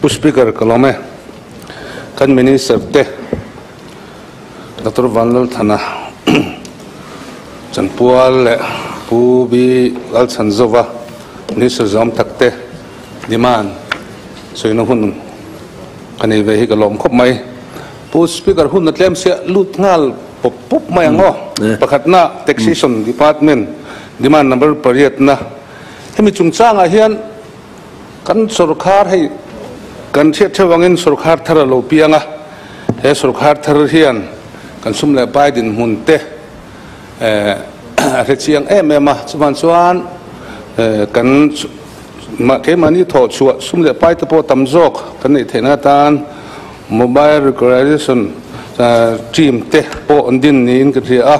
Pu Speaker ka lawm e. Kan Minister te Doctor Vanlalthana Chanpual leh Pu B Lalchhanzova Minister zawm tak te demand sawina hun ka nei ve hi ka lawm khawp mai. Pu Speaker hun a tlem sia lut nghal pawp pawp mai ang aw. Pakhatna Taxation Department demand number pariatna hemi chungchangah hian Kan sorkar hei kan hriat theuh angin sorkar thar a lo piang a, he sorkar thar hian kan sum leh pai dinhmun te a hre chiang em em a, chuvan chuan kan keimahni thawh chhuah sum leh pai te pawh tam zawk kan neih theihna atan mobile regularization team te pawh an din niin ka hria a,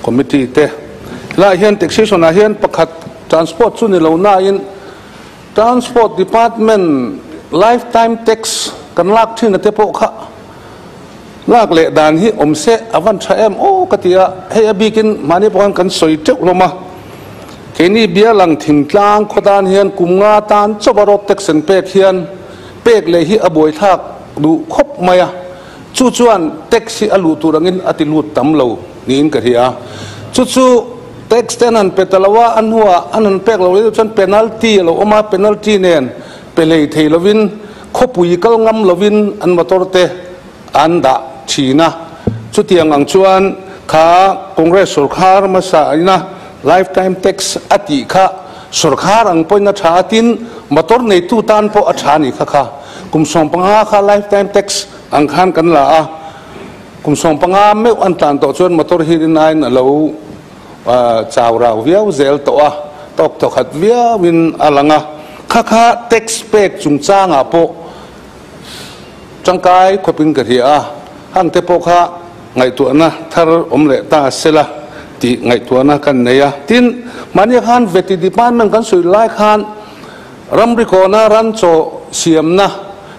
committee te. Helaiah hian taxation ah hian pakhat Transport chu ni lo nain Transport Department lifetime tax kan lak thin a te pawh kha lak leh dan hi awm se a van tha em aw ka ti a, hei a bikin mahni pawh khan kan sawi teuh hlawm a, keini bialang thingtlang khaw tan hian kum nga tan chawpa road tax an pek hian pek leh hi a buaithlak duh khawp mai a, chu chuan tax hi a luh tur angin a ti lut tam lo niin ka hria, chu chu. Tax te an han pe ta lo a, a hnuah an han pek lo leh chuan penalty a lo awm a, penalty nen pe hlei thei lovin khawpui kal ngam lovin an motor te an dah thin a. Chutiang ang chuan kha Congress sorkar hmasa ina lifetime tax a tih kha sorkar ang pawhin a tha a, tin motor neitu tan pawh a tha a nih kha kha. Kum 15 kha lifetime tax ang khan kan la a. Kum 15 meuh an tlan tawh chuan motor hi rinaiin a lo chau rau viau zel tawh a, tawk thawkhat viauin a lang a. Kha kha tax pek chungchangah pawh tangkai khawpin ka hria a, hang te pawh kha ngaihtuahna thar awm leh ta sela tih ngaihtuahna kan nei a. Tin, mahni khan Vety Department kan sawi lai khan Ramri kawna ran chaw siamna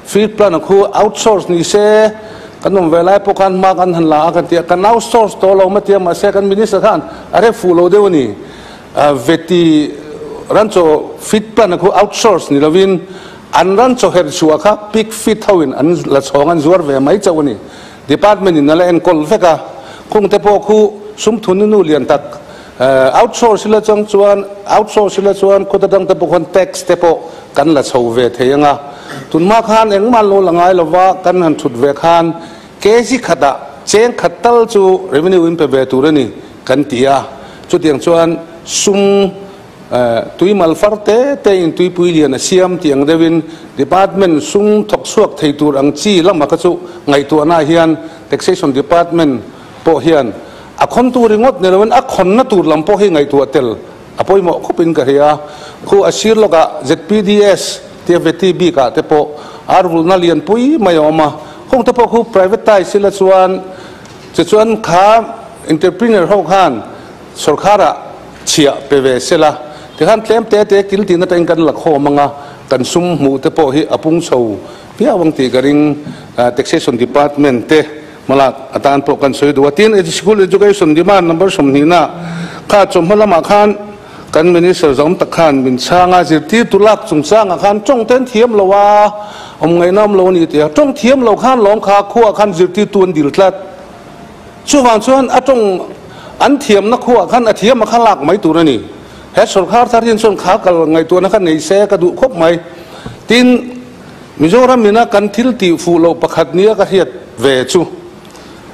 feed plant a khu outsource ni se, kan awm ve lai pawh khan hma kan han la a kan ti a, kan outsource tawh lo matia mahse kan minister khan a rep fuh lo deuh a ni. Veti ran chaw feed plant a khu outsource ni lovin an ran chaw herh chhuah kha pig feed ho in an la chhawng an zuar ve mai chauh a ni. Department in a la enkawl vek a, khung te pawh khu sum thun nu lian tak Outsource ila chang chuan outsource ila chuan khuta dang te pawh khuan tax te pawh kan la chho ve thei ang a. Tunhma khan engmah lo la ngai lova kan han thut ve khan kg khatah cheng khat tal chu revenue in pe ve tur a ni kan ti a. Chutiang chuan sum tui mal far te te in tuipui lian a siam tih ang deuhin department sum thawk chhuak thei tur ang chi lamah kha chu ngaihtuahna hian taxation department pawh hian A khawntu ringawt ni loin a khawnna tur lam pawh hi ngaihtuah tel a pawimawh khawpin ka hria. Khu a sir lawkah ZPDS tia veti bikah te pawh ar vulhna lianpui mai a awm a, khawng te pawh khu privatise ila chuan che chuan kha entrepreneur ho khan sorkharah chhiah pe ve sela tikhan tlem te te kil tihna atangin kan la khawm ang a, kan sum hmuh te pawh hi a pung chho viau ang tih ka ring. Taxation department te Hmalak atan pawh kan sawi duh a. Tin, School Education Demand number 20 na kha chawhma lamah khan kan Minister zawm tak khan min chhang a, zirtirtu lak chungchangah khan tawng ten thiam lo a, awm ngaihna awm lo a ni tih a. Tawng thiam lo khan lawm kha khuaah khan zirtirtu an dil tlat. Chuvang chuan a tawng an thiamna khuaah khan a thiam a kha lak mai tur a ni. He sorkar thar hian chuan kha kal ngaihtuahna kha nei se ka duh khawp mai. Tin, Mizoram ina kan thil tih fuh loh pakhat nia ka hriat ve chu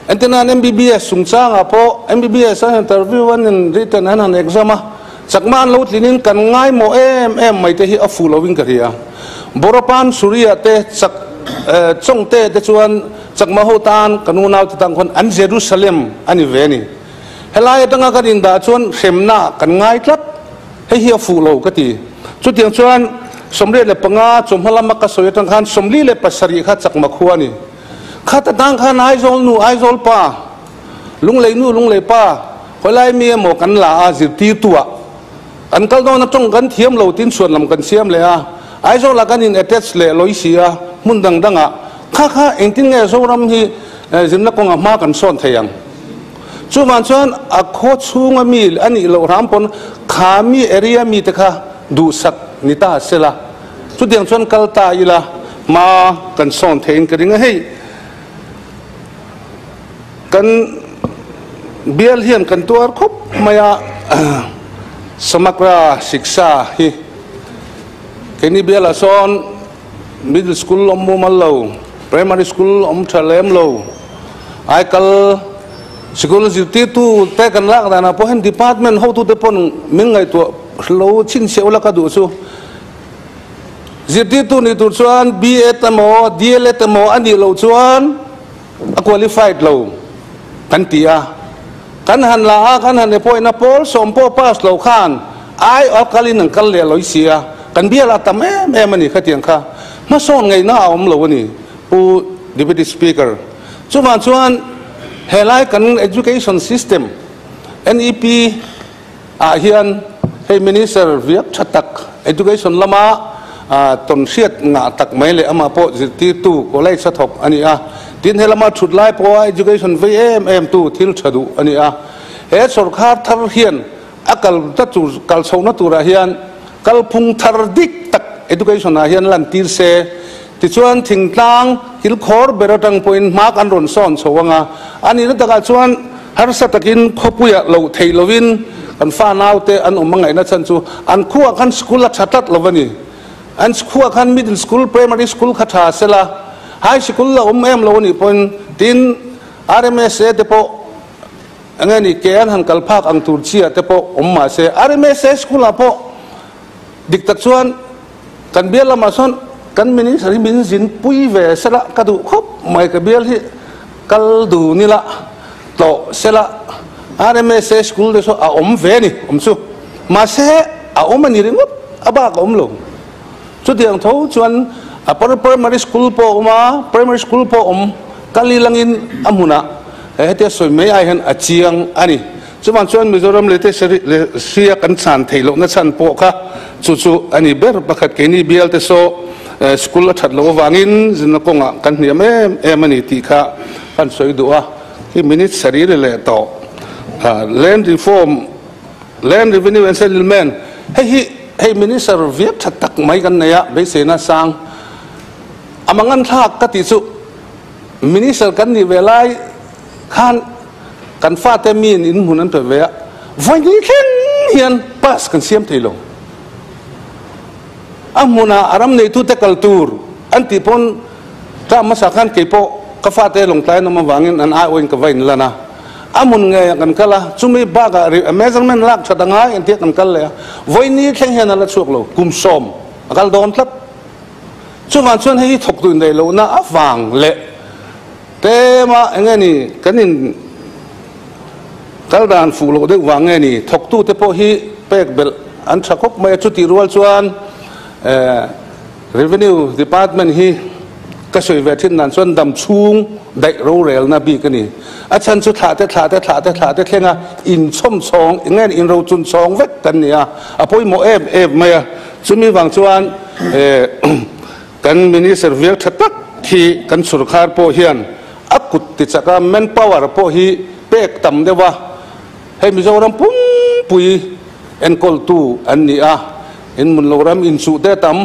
entirnan MBBS chungchangah pawh MBBS an interview an in written an han exam a, chakma an lo tlinin kan ngaimawh em em mai te hi a fuh loin ka hria. Boropan Surya te chak Chawngte te chuan chakma ho tan kan unau te tan khawn an Jerusalem a ni ve a ni. Helai atanga kan indah chuan hremna kan ngai tlat. Hei hi a fuh lo ka ti. Chutiang chuan 85 chawhma lama ka sawi atang khan 47 kha chakma khua a ni. Khat atang khan Aizawl nu, Aizawl pa, Lunglei nu, Lunglei pa, khawilai mi emaw kan la a zirtirtu ah kan kal dawn a tawng kan thiam lo tin chhuan lam kan siam leh a, Aizawl ah kan in attach leh lawi si a, hmun dang dang ah kha kha engtin nge Zoram hi zirna kawngah hma kan sawn thei ang? Chuvang chuan a khaw chhunga mi a nih loh hram pawn kha mi area mite kha duhsak ni ta sela, chutiang chuan kal ta ila Hma kan sawn theiin ka ring a, hei kan bial hian kan tuar khawp mai a, Samagra Shiksha hi keini bialah sawn middle school awm mumal lo, primary school awm tha lem lo, aikal sikul zirtirtu te kan lak danah pawh hian department hotute pawn min ngaihtuah lo chhinchhiah ula ka duh chu. Zirtirtu nih tur chuan B.Ed emaw D.El.Ed emaw a nih loh chuan a qualified lo kan ti a. Kan han la a, kan han appoint a, pawl sawm pawh pass lo khan ai a kalin an kal leh lo i si a, kan bial a tam em em a ni khatiang kha. Hmasawn ngaihna a awm lo a ni Pu Deputy Speaker. Chuvang chuan helai kan education system NEP ah hian hei Minister viak tha tak Education lama tawn hriat ngah tak mai leh amah pawh zirtirtu college a thawk a ni a, tin helama thut lai pawha education vei em em tu thil tha duh a ni a. He sawrkhar thar hian a kal ta tur kal chhohna turah hian kalphung thar dik tak education ah hian lantir se, tichuan thingtlang kilkhawr ber atang pawhin hma kan rawn sawn chho ang a, a nihna takah chuan Harsa takin khawpuiah loh theih lovin kan fa naute an awm a ngaihna chhan chu an khuaah khan school a tha tlat lo a ni. An khuaah khan middle school, primary school kha tha sela, high school la awm em lo a nih pawhin tin RMSA te pawh eng nge ni ke an han kal phak ang tur chiah te pawh awm mah se RMSA school ah pawh dik tak chuan kan bial lamah sawn kan minister hi min zin pui ve sela ka duh khawp mai ka bial hi Kal dun ila tlawh sela RMSA school te saw a awm ve a ni awm chu mahse a awm a ni ringawt a bak a awm lo chutiang tho chuan a primary school pawh a awm a primary school pawh a awm kal ilangin a hmunah hetia sawi mai ai hian a chiang a ni chuvang chuan Mizoram leh te hria kan chhan theih lohna chhan pawh kha chu chu a ni ber pakhat keini bial te saw School a that loh avangin zirna kawngah kan hniam em em a ni tih kha kan sawi duh a, khi minute sarih ri leh tawh. Land Reform, Land Revenue and Settlement, hei hi hei Minister viak tha tak mai kan nei a, beiseina sang a mangan thlak ka tih chu Minister kan nih ve lai khan kan fate miin in hmun an pe ve a, vawi thleng hian pass kan siam thei lo. A hmunah a ram neitute kal tur an tih pawn ṭah hmasa khan kei pawh ka fate lawngtlai an awm avangin an aiawhin ka va inlan a. A hmun ngeiah kan kal a, chumi bakah measurement lak ṭhat a ngai an tia kan kal leh a. Vawini thleng hian a la chhuak lo, kum sawm a kal dawn tlat. Chuvang chuan hei hi thawk tui neih lohna avang leh tlema eng nge ni kan in kal dan fuh loh deuh vang nge ni thawktute pawh hi pek belh an tha khawp mai a, chutih rual chuan Revenue Department hi ka sawi ve thin dan chuan dam chhung daih rorelna bik a ni. A chhan chu thlah te thlah te thlah te thlah te thlenga inchhawm chhawng eng nge ni inrochun chhawng vek kan ni a, a pawimawh em em mai a, chumi vang chuan kan Minister vial tha tak hi kan sorkar pawh hian a kut ti chak a, manpower pawh hi pek tam deuh a, hei Mizoram pumpui enkawltu an ni a, in hmun lo ram inchuh te tam,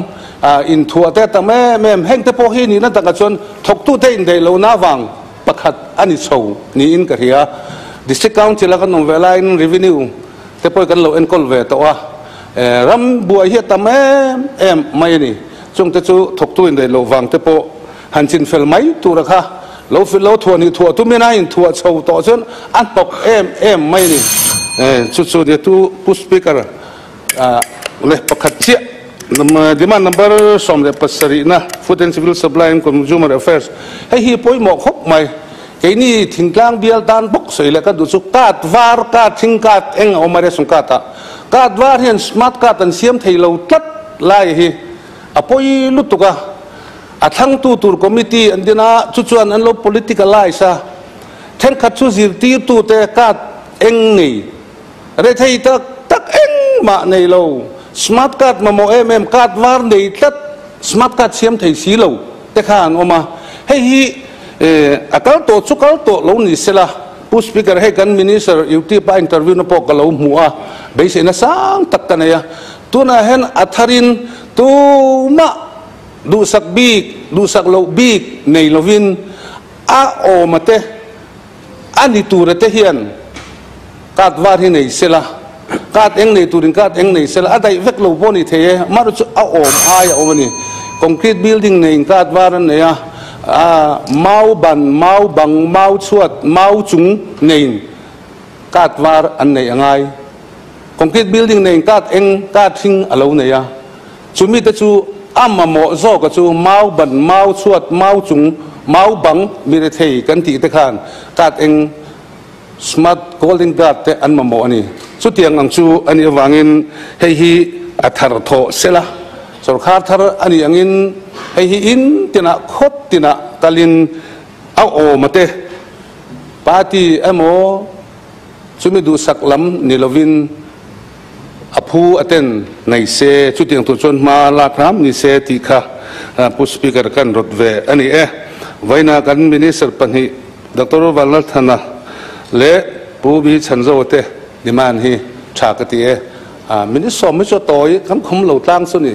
inthuah te tam em em, heng te pawh hi nihna takah chuan thawktute indaih lohna avang pakhat a ni chho niin ka hria. District Council a kan awm ve laiin Revenue te pawh kan lo enkawl ve tawh a, ram buai hi a tam em em mai a ni, chungte chu thawktu indaih loh vang te pawh Han chin fel mai tura kha lo fil lo thuah nih thuah tumin a inthuah chho tawh chuan a hnawk em em mai a ni. Chu chu nia tu Pu Speaker leh pakhat chiah demand number 17 na Food and Civil Supply and Consumer Affairs hei hi pawimawh khawp mai. Keini thingtlang bial tan bawk sawi leh ka duh chu card var card thing card eng a awm a ration card ah card var hian smart card an siam thei lo tlat lai hi a pawi lutuk a. A thlangtu tur committee an din a, chu chuan an lo politicalise a, thenkhat chu zirtirtute card eng nei, rethei tak tak engmah nei lo, smart card mamawh em em, card var nei tlat, smart card siam thei si lo te kha an awm a. Hei hi a kal tawh chu kal tawh lo ni sela, Pu Speaker hei kan Minister YouTube a interview na pawh ka lo hmu a, beiseina sang tak ka nei a, tunah hian a tharin tumah. Duhsak bik, duhsak loh bik nei lovin a awma te, a ni tura te hian card var hi nei sela, card eng nei turin card eng nei sela, a daih vek lo pawh a ni thei e, amaherawhchu a awm ai a awm a ni. Concrete building neiin card var an nei a, mau ban, mau bang, mau chhuat, mau chung neiin card var an neih a ngai. Concrete building neiin card eng, card hring a lo nei a. Chumi te chu a mamawh zawka chu mau ban, mau chhuat, mau chung, mau bang, mi rethei kan tih te khan card eng smart golden card te an mamawh a ni. Chutiang ang chu a nih avangin hei hi a thar thawh sela, sawrkhar thar a nih angin hei hi in tinah khawp tinah kalin a awm a te party emaw chumi duhsak lam ni lovin A phu a ten nei se, chutiang tur chuan hma lak hram ni se tih kha Pu Speaker kan rawt ve a ni e. Vawiina kan Minister pahnih Doctor Vanlalthana leh Pu B Chhanzoa te demand hi tha ka ti e. Minute sawm hi chu a tawi kan khum lo tlang chu ni.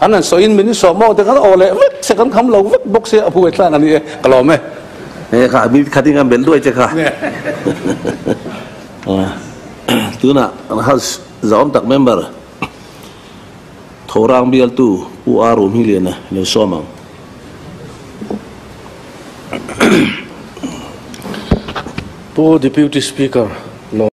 An han sawiin minute sawm aw te kan aw leh vek se kan kham lo vek bawk sia a phu tlang a ni e. Ka lawm e. He kha minute khat in kan belh duai che kha. Tunah kan House zahawm tak member Thorang bialtu Pu A Rumhiliana lo sawm ang. Pu Deputy Speaker,